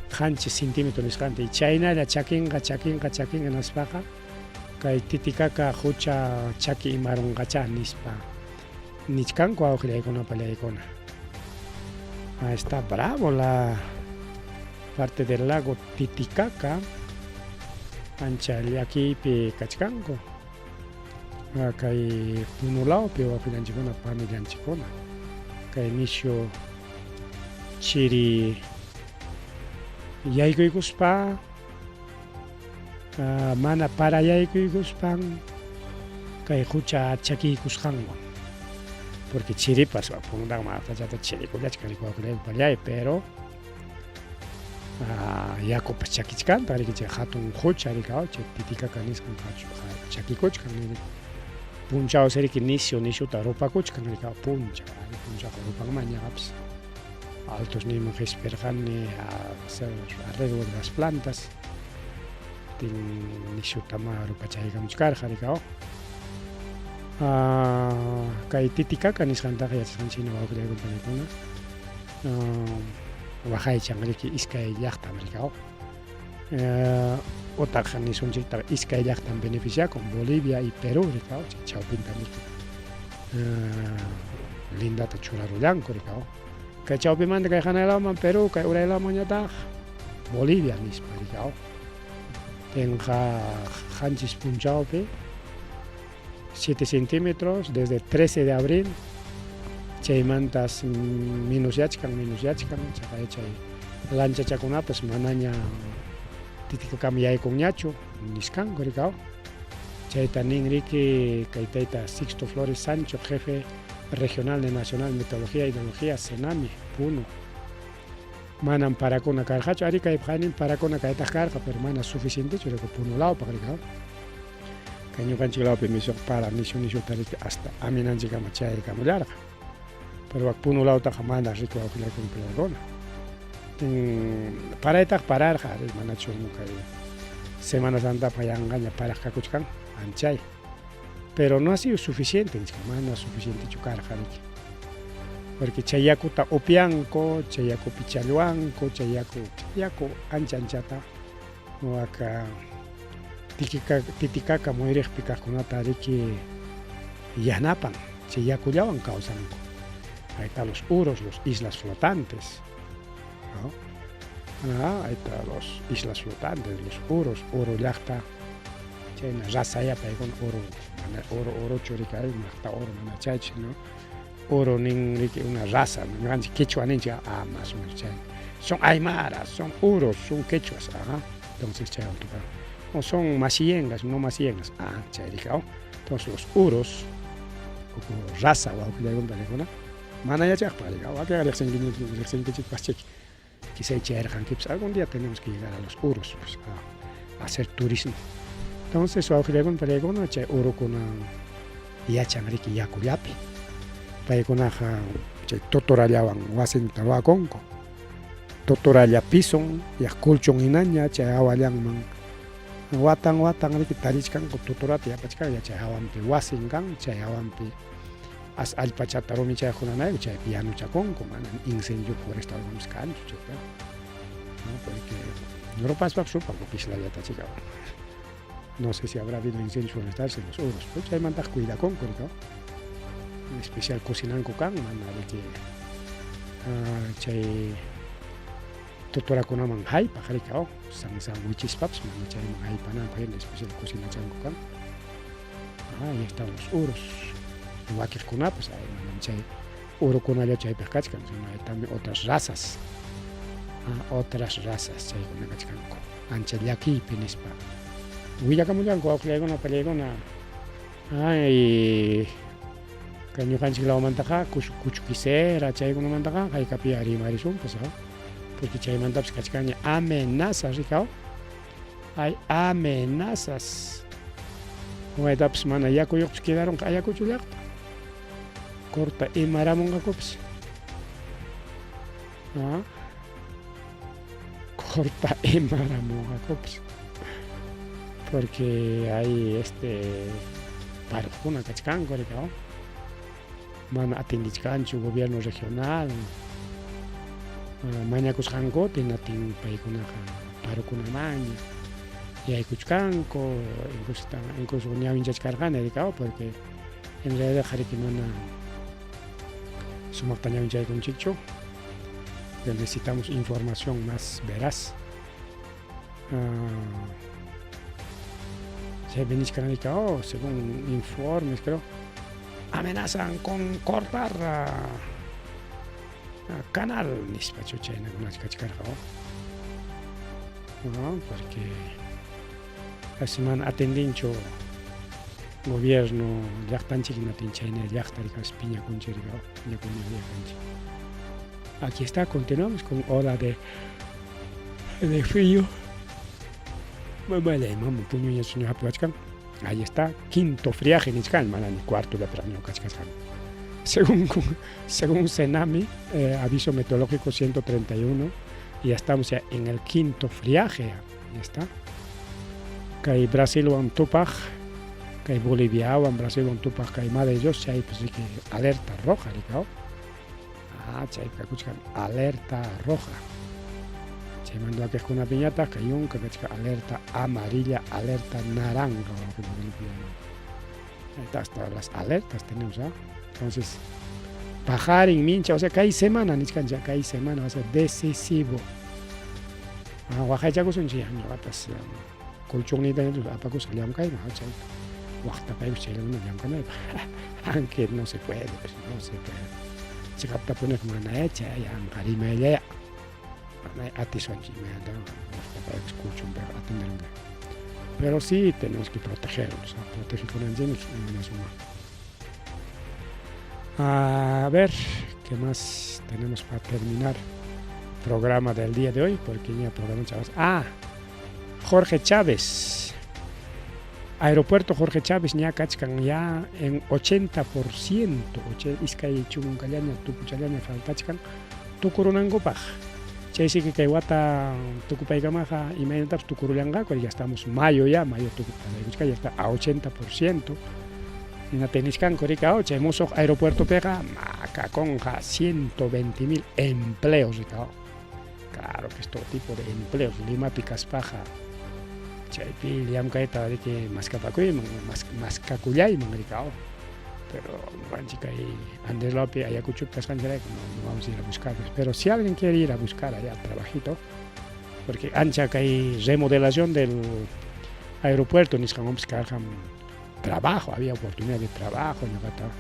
[SPEAKER 2] 7 centímetros nisqanta y chaynalla chakinqa, chakinqa, chakinqa naspaqa kay Titicaca qucha chaki imarunqachá nispa nichkanku wawqillaykuna panillaykuna. Ah, está bravo la parte del lago Titicaca, ancha llakiypi kachkanku. Ah, kay Puno lawpi wawqillanchikkuna panillanchikkuna kay nishu chiri yaykuykuspa ah, mana para yaykuykuspan kay qucha chakiykusqanwan porque chiripas puntaman aqtachata chirikullachkan riki wawqillayku panillay, pero ah, yakupas chakichkantaq riki chay hatun qucha riki chay Titicaca nisqan chakikuchkan riki. Punchawsi riki nisyu nishuta rupakuchkan riki punchaw, ari punchawqa rupanman ñaqapas. Altos niyman qispirqani a hacer arreglo de las plantas. Tin nishutamá rupachaykamuchkarqa riki. Ah, kay Titicaca nisqantaqa yachasqanchik hina wawqillaykuna panillaykuna waqaychan riki iskay llaqtam riki. Utaq nisunchiktaq iskay llaqtam beneficiakun Bolivia y Perú riki, chay chawpinta riki lindata churarullanku riki. Kay chawpimanta kay hanay lawman Perú, kay uray lawmanñataq Bolivia nispa riki. Tinqa 7 punchawpi 7 centímetros desde 13 de abril chaymantas minusyachkan, minusyachkan, chaqay chay lanchachakunapas manaña Titicacam yaykunñachu niskanku riki. Chayta nin riki kay tayta Sixto Flores Sancho, jefe regional de Nacional Meteorología y Hidrología, Senami, Puno. Manam parakuna karqachu, ari kay qaynin parakuna kaytaq karqa, pero mana suficientechu riki Puno lawpaq riki. Kay ñuqanchik lawpi misuq para nishu nishuta riki hasta aminanchikkama chayaykamullarqa. Pero wak Puno lawtaqa mana riki wawqillaykuna panillaykuna. Paraytaq pararqa, ari manachu kay Semana Santapaq yanqaña paraq kakuchkan anchay. Pero no ha sido suficiente, mana suficientechu karqa riki. Porque chay yakuta upyanku, chay yakupi challwanku, chay yaku, chay yaku ancha anchata waka Titicaca muyuriqpi kaqkunata riki yanapan, chay yakullawan kawsanku. Ahí está los uros, los islas flotantes. ¿No? Ah, ahí está los islas flotantes, los uros, uro llaqta. Chayna rasaya paykuna uro, mana uro uruchu riki ay maqta uro mana chaychu, ¿no? Uro nin riki una raza, ñuqanchik quechua ninchik, ah, más o menos chay. Son aymaras, son uros, son quechuas, ajá. Entonces chaywan tupan. O son masiyengas, no masiyengas, ah, chay riki, oh. Entonces los uros, huk raza wawqillaykuna paykuna, mana yachaqpaq riki, wakinqa riqsinkichikpaschiki. Quizá chayarqankipas, algún día tenemos que llegar a los uros, pues, a hacer turismo. Entonces wawqillaykuna paykuna chay urukuna yachan riki yakullapi. Paykunaqa chay totorallawan wasinta ruwakunku. Totoralla pison, yaq colchón hinaña chay hawallanman watan watan riki tallichkanku totorata yapachkanku ya chay hawanpi wasin kan, chay hawanpi as allpachata rumichayaqkunanayku chaypi yanuchakunku, mana incendio forestal algopas kanchu chayta. No, porque rupaspapas rupan islallata chika. No sé si habrá habido incendios forestales en los uros, pero chaymantaq cuidakunku rika. En especial cocinanku kan, mana riki chay totorakunaman haypaq rika, oh, san san wichispapas mana chayman haypananpaq hina especial cocinachanku kan. Ah, ahí están los uros. Wakiqkunapas, ay, manam chay urukunalla chaypaq kachkan, sino hay también otras razas. Ah, otras razas chaykuna kachkanku. Ancha llakiypi nispa. Willakamullanku wawqillaykuna pallaykuna. Ay, kay ñuqanchik lawmantaqa kuchukisera chaykunamantaqa haykapi rimarisunpas, ah, porque chaymantapas kachkanña amenazas rikaw. Hay amenazas. Waytapas mana yakuyuqpas quedarunqa Ayacucho llaqta. Corta imaramunqakupas. Ah. Corta imaramunqakupas. Porque hay este paruqkuna kachkanku rikaw. Mana atindichkanchu gobierno regional. Mañakusqankuta hinatin paykunaqa parukunamanña yaykuchkanku, incluso incluso ñawinchachkarqani rikaw, porque en realidad riki mana sumaqta ñawinchaykunchikchu. Necesitamos información más veraz. Chaypi nichkan rikaw, según informes creo, amenazan con cortar canal nispa chaynakunach kachkarqa. No, porque así mana atendinchu gobierno llaqtanchik hinatin chayna llaqta rikas piñakunchik rikaw, piñakuña. Aquí está, continuamos con ola de frío. Mamallay, mama puñuña suño hapiwachkan. Ahí está, quinto friaje nichkan, mana ni cuarto llapiño kachkasqan. Según Senami, aviso meteorológico 131, y ya estamos ya en el quinto friaje. Ya está. Kay Brasilwan tupaq, kay Boliviawan, Brasilwan tupaq, kay Madre Dios, chay pues riki alerta roja, rikaw. Ah, chay kakuchkan alerta roja. Chaymanta wakiqkunapiñataq kay yunka kachka alerta amarilla, alerta naranja. Ahí está, hasta las alertas tenemos, ¿ah? Entonces, paqarin mincha, o sea, kay semana nichkanchik, kay semana va a ser decisivo. Ah, waqaychakusunchik ñuqapas colchonniyta apakusaq llamkayman, chay waqtapaykus chayllamanta llamkanaypaq. Aunque no se puede, pues no se puede. Chiqaptapuniqa mana chay anqa rimayllaya. Mana atisunchik imaynata waqtapaykus colchonpiqa atenderunqa. Pero sí tenemos que protegernos, protegekunanchikmi imanasunman. A ver, ¿qué más tenemos para terminar programa del día de hoy? Porque ya programa Chávez. Ah, Jorge Chávez. Aeropuerto Jorge Chávez ña kachkan ya en 80%, iskay chunkallaña tukuchallaña faltachkan tukurunankupaq. Chaysi que kay wata tukupaykamaqa imaynatapas tukurullanqaku, ya estamos mayo ya, mayo tukupaykuchkan, ya está a 80%. Hinaptin nichkanku rikaw chay musuq aeropuertopiqa makakunqa 120 mil empleos rikaw. Claro que es todo tipo de empleos Limapi kaspaqa chaypi llamkayta riki maskapakuyman maskakullayman rikaw. Pero ñuqanchik kay Andes lawpi Ayacuchopi kasqanchikrayku no, no vamos a ir a buscar. Pero si alguien quiere ir a buscar allá trabajito, porque ancha kay remodelación del aeropuerto nisqanwanpas karqam trabajo, había oportunidad de trabajo, ñuqata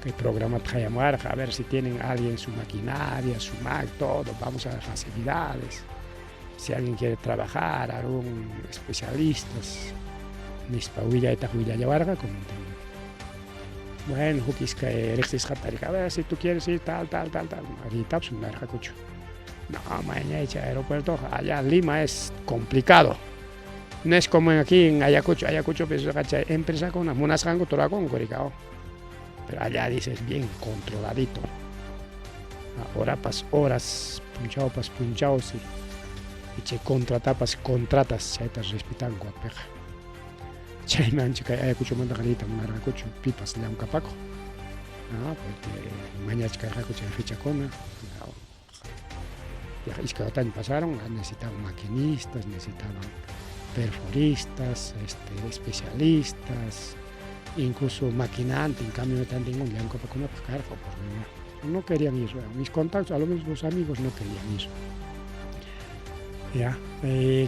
[SPEAKER 2] kay programata qayamuwarqa, a ver si tienen alguien su maquinaria, su Mac, todo, vamos a dar facilidades. Si alguien quiere trabajar, algún especialistas, nispa willaytaq willallawarqa, como bueno, huk iskay riqsisqata a ver si tú quieres ir tal, tal, tal, tal, riytapas munarqakuchu. No, mañay chay aeropuertoqa, allá Lima es complicado. No es como aquí en Ayacucho, Ayacuchopi chay empresakuna munasqankuta rurakunku rikaw. Pero allá dices bien controladito. Horapas horas, punchawpas punchawsi. Y chay contratapas contratas chayta respetanku apiqa. Chaymi ancha kay Ayacuchomantaqa riyta munarqakuchu pipas llamkapakuq. Ah, porque mañachkarqaku chay fechakuna. Ya iskay wataña pasaron, necesitaban maquinistas, necesitaban perforistas, especialistas, incluso maquinantin, camionetantin llamkapakunapaq karqa oportunidad. No querían ir, mis contactos, a lo menos los amigos no querían ir. Ya,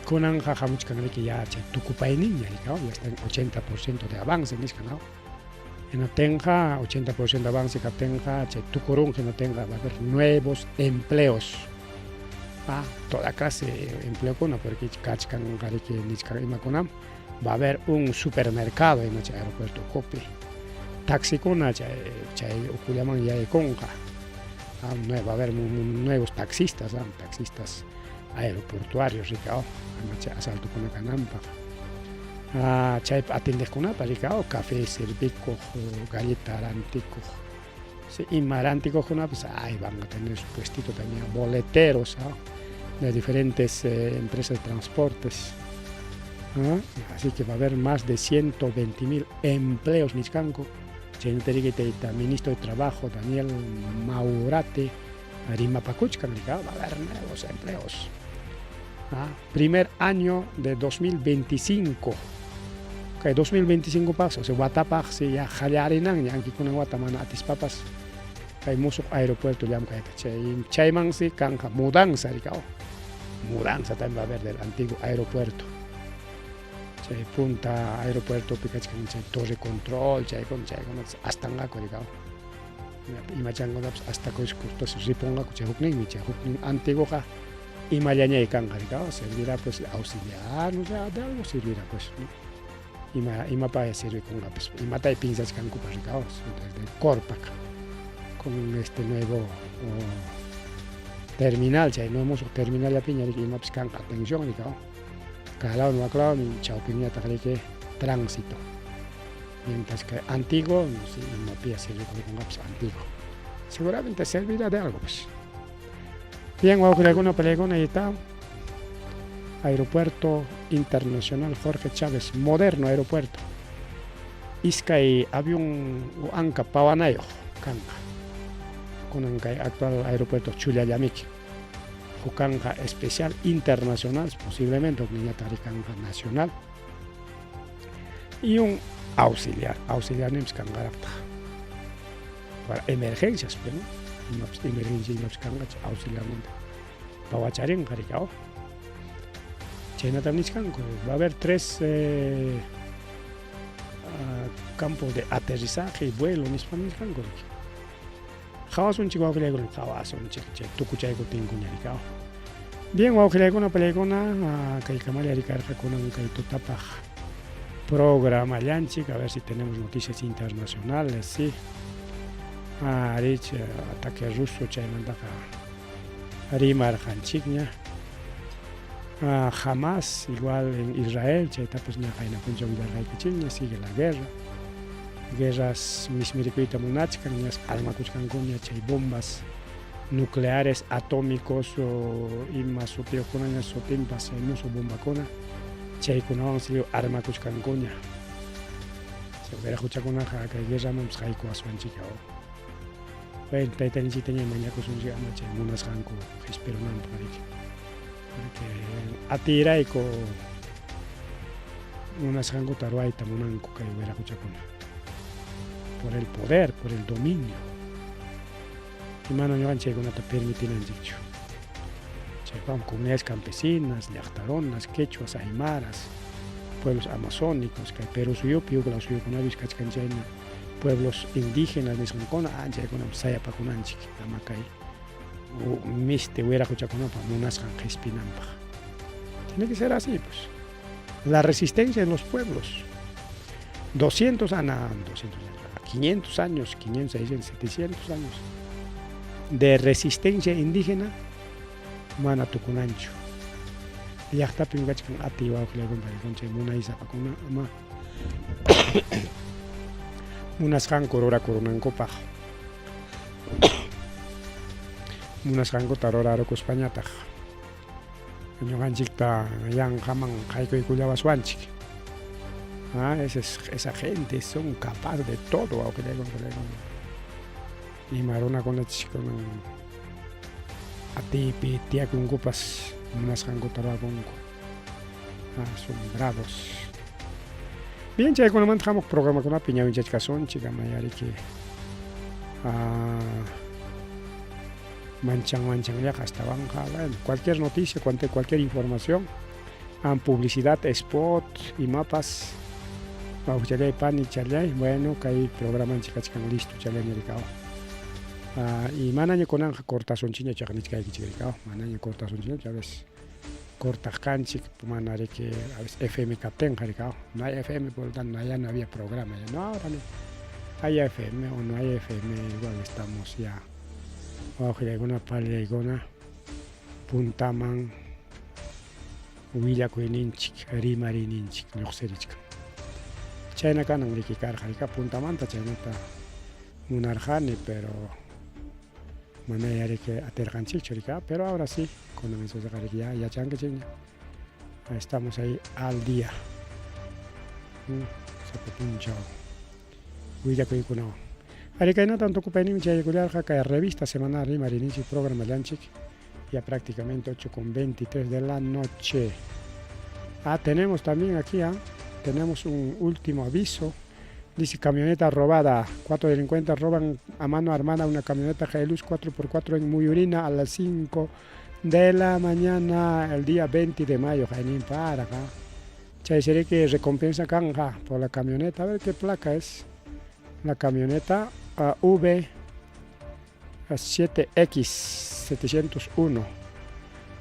[SPEAKER 2] kunanqa hamuchkan riki ya chay tukupayninña rikaw, ya está en 80% de avance nisqa, ¿no? Hinaptinqa 80% de avance kaptinqa chay tukurun hinaptinqa va a haber nuevos empleos. Ah, toda clase de empleokuna porque kachkan riki nichkan imakunam va a haber un supermercado en chay aeropuerto ukupi. Taxikuna chay chay ukullaman yaykunqa. Ah, va a haber nuevos taxistas, ah, taxistas aeroportuarios rikaw, ama chay asaltokuna kananpaq. Ah, chaypi atendeqkunapa rikaw, café servikuq, galleta rantikuq, sí, ima rantikuqkunapas ay van a tener su puestito también, boleteros, ah, de diferentes empresas de transportes. Ah, así que va a haber más de 120 mil empleos nichkanku. Chaynata riki tayta ministro de Trabajo Daniel Maurate rimapakuchkan rikaw, va a haber nuevos empleos. Ah, primer año de 2025. Kay 2025 paq, o sea, watapaq si ya qallarinanña ankikunan wata mana atispapas kay musuq aeropuerto llamkayta chay chaymansi kanqa mudanza rikaw. Mudanza también va a haber del antiguo aeropuerto. Chay punta aeropuertopi kachkan chay torre control, chaykuna chaykunatas astanqaku rikaw. Imachankunapas astakuspa ripunqaku chay hukninmi, chay huknin antiguoqa imallañay kanqa rikaw, servirá pues auxiliar, no sé, de algo servirá pues, ¿no? Ima imapaya sirvikunqa pues, imatay piensachkankupas rikaw, desde Corpac con este nuevo terminal, chay nuevo musuq terminallapiña riki imapas kanqa atención rikaw. Kaq lawmi wak lawmi chawpiñataq riki tránsito. Mientras que antiguo, no sé, imapia sirvikunqapas antiguo. Seguramente servirá de algo pues. Bien, wawqillaykuna palaykuna ahí está. Aeropuerto Internacional Jorge Chávez, moderno aeropuerto. Iskay avión anka pawanayuq kanqa. Kunan kay actual aeropuerto chullallamiki. Huk kanqa especial internacional, posiblemente hukninñataq kanqa nacional. Y un auxiliar, auxiliar ninpas kanqaraqtaq. Para emergencias, pues, ¿no? Imapas emergencia imapas kanqa auxiliarninta. Pawacharinqa rikaw. Chaynatam nichkanku, va a haber tres campos de aterrizaje y vuelo nispam nichkanku. Qawasunchik wawqillaykuna, qawasunchik chay tukuchaykutinkuña rikaw. Bien, wawqillaykuna palaykuna, kay kamalla rikarqa kunan kay tutapaq programallanchik, a ver si tenemos noticias internacionales, sí. Rich ataque ruso chaymantaqa rimarqanchikña. Hamas igual en Israel, chaytapas ña qayna punchaw willarqaykichikña, sigue la guerra. Guerras mismirikuyta munachkan, ñas armakuchkankuña chay bombas nucleares, atómicos o ima sutiyuqkunaña sutinpas chay musuq bombakuna, chaykunawan sigue armakuchkankuña. Chay wiraquchakunaqa kay guerramanpas haykuwaswanchik aw. Bueno, taytanchiktaña mañakusunchik ama chay munasqanku qispirunanpaq riki. Porque atiyrayku munasqankuta ruwayta munanku kay wiraquchakuna. Por el poder, por el dominio. Y mana ñuqanchik chaykunata permitinanchikchu. Chaypaqmi comunidades campesinas, llaqtarunas, quechuas, aymaras, pueblos amazónicos, kay Perú suyupi, huk law suyukunapis kachkan chayna pueblos indígenas nisqankuna, anchaykunam sayapakunanchik ama kay misti wiraquchakunapa munasqan qispinanpaq. Tiene que ser así, pues. La resistencia en los pueblos. 200 ah, 200 500 años, 500, 600, 700 años de resistencia indígena mana tukunanchu. Llaqtapim kachkan atiy wawqillaykuna paykuna chay munaysapakuna ama munasqanku rurakurunankupaq. Munasqankuta rurarukuspañataq ñuqanchikta yanqaman qaykuykullawaswanchik. Ah, esa, esa gente son capaz de todo, wawqillaykuna paykuna. Ima runakunachik kunan atiypi tiyakunkupas munasqankuta ruwakunku. Ah, son bravos. Bien, chaykunamanta hamuq programakunapi ñawinchachkasunchik ama riki ah, manchan manchanllaqa astawanqa bueno, cualquier noticia, cualquier información, an publicidad, spot, imapas, wawqichalay pani chalay, bueno, kay programanchik kachkan listo challaña rikaw. Ah, y manaña kunanqa cortasunchikña chaqa nichkaykichik rikaw, manaña cortasunchikña, chaves cortaq kanchik, mana riki a veces FM kaptinqa rikaw, no hay FM, por lo tanto, allá no había programa, ya no, ahora no. Hay FM o no hay FM, igual estamos ya. Wawqillaykuna, panillaykuna, puntaman willakuyninchik, rimariyninchik lluqsirichkan. Chayna kanan riki karqa, rika puntamanta chaynata munarqani, pero manaya riki atirqanchikchu rika, pero ahora sí, kunan esoqa riki ya yachankichikña. Estamos ahí al día. Sapa punchaw willakuykunawan. Ari kaynatam tukupayninmi chayaykullarqa kay revista semanal Rimariyninchik programallanchik ya prácticamente 8:23 de la noche. Ah, tenemos también aquí, ¿ah? Tenemos un último aviso. Dice camioneta robada. 4 delincuentes roban a mano armada una camioneta Hilux 4x4 en Muyurina a las 5 de la mañana el día 20 de mayo. Jainín para acá. Chay sería que recompensa canja por la camioneta. A ver qué placa es. La camioneta V7X 701.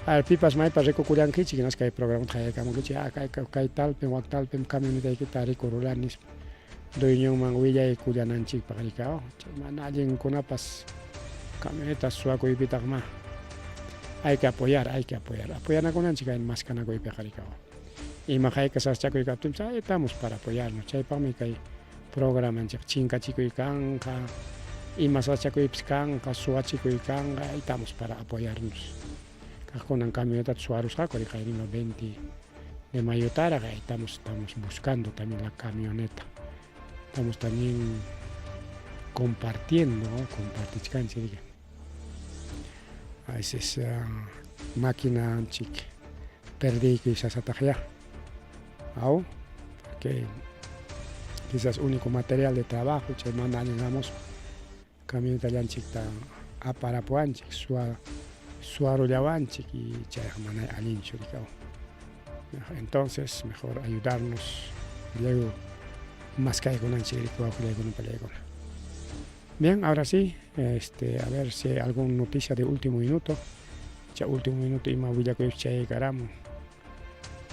[SPEAKER 2] A ver, pipas maypas rikukullankichik, hinaspa kay programa hayakamunkichik, ah, kay kay talpim wak talpim camionetaykita rikururani dueñonman willaykullananchikpaq rikaw. Chay mana allinkunapas camioneta suwakuypitaqma hay que apoyar, hay que apoyar. Apoyanakunanchik kay maskanakuypiqa rikaw. Ima hayka sasachakuy kaptinpas ahí estamos para apoyarnos. Chaypaqmi kay programanchik chinkachikuy kanqa, ima sasachakuypis kanqa, suwachikuy kanqa, ahí estamos para apoyarnos. Kaqkunan camionetata suwarusqaku rikay 20 de mayo taraq, ahí estamos, estamos buscando también la camioneta. Estamos también compartiendo, ¿no? Compartichkanchik riki. A veces máquina chik perdiykuy sasataq aw, porque quizás único material de trabajo chay mana allin hamuspa camionetallanchikta aparapuwanchik, suwarullawanchik y chayqa mana allinchu rikaw. Entonces, mejor ayudarnos, luego maskaykunanchik riki wawqillaykuna pallaykuna. Bien, ahora sí, a ver si hay alguna noticia de último minuto. Cha último minuto ima willakuypas chayaykaramun.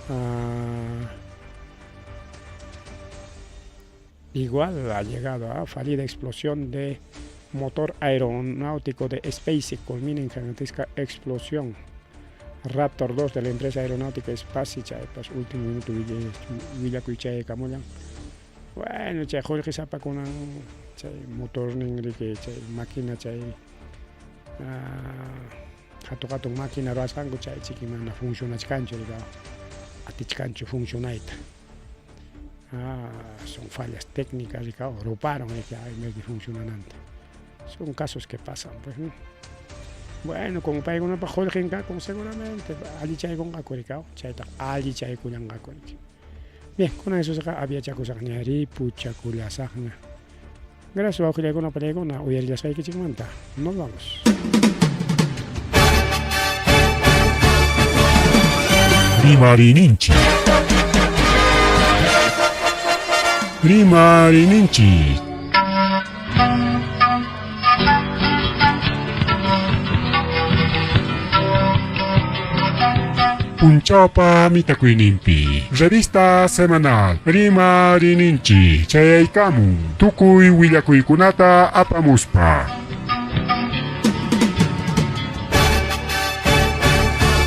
[SPEAKER 2] Ah, igual ha llegado a fallida explosión de motor aeronáutico de SpaceX culmina en gigantesca explosión. Raptor 2 de la empresa aeronáutica SpaceX, chaypas último minuto willakuy chayaykamullan. Bueno, chay qullqisapa kunan chay motornin riki chay máquina chay hatun hatun máquina ruwasqanku chay chiki mana funcionachkanchu rikaw, atichkanchu funcionayta. Ah, son fallas técnicas rikaw ruparon en vez de funcionananta. Son casos que pasan, pues, ¿no? Bueno, con paykunapa qullqin kakun seguramente allichaykunqaku rikaw, chaytaq allichaykullanqaku riki. Bien, kunan Jesusqa aviachakusaqña ripuchakullasaqña. Gracias wawqillaykuna panaykuna uyarillasqaykichikmanta. Nos vamos.
[SPEAKER 1] Rimarininchik. Rimarininchik. Punchawpa mitakuyninpi. Revista semanal Rimarininchik chayaykamun tukuy willakuykunata apamuspa.